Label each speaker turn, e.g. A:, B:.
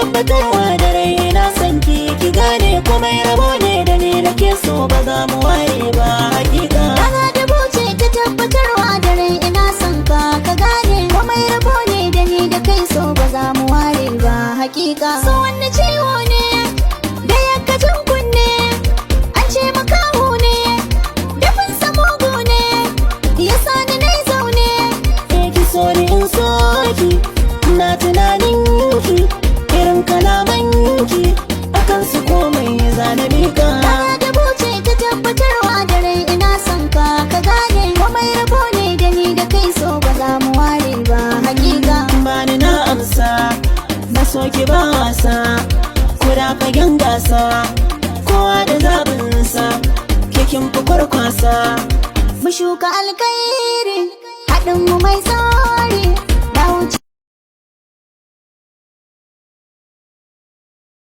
A: tabbatarwa da rai na san ki, ki gane komai rabo ne da ni da ke, so ba za mu ware ba hakika.
B: Rana da ce ta tabbatarwa da rai ina son ka, ka gane komai rabo ne da ni da kai, so ba za mu ware ba hakika. So wani ciwo ne da ya kajin kunne, an ce makaho ne, dafin mugu ne, ya sani na zaune.
A: Eh, ki so ni in so ki, na tunanin ki, irin kalaman ki akan su komai zana mika.
B: Rana da ce ta tabbatarwa da rai ina son ka, ka gane komai rabo ne da ni da kai, so ba za mu ware ba hakika.
A: Bani na amsa, na so ki ba wasa, kuda fagen gasa, kowa da zabinsa, kekin fi kwarkwasa.
B: Mu shuka alkhairi, haɗin mu mai tsari.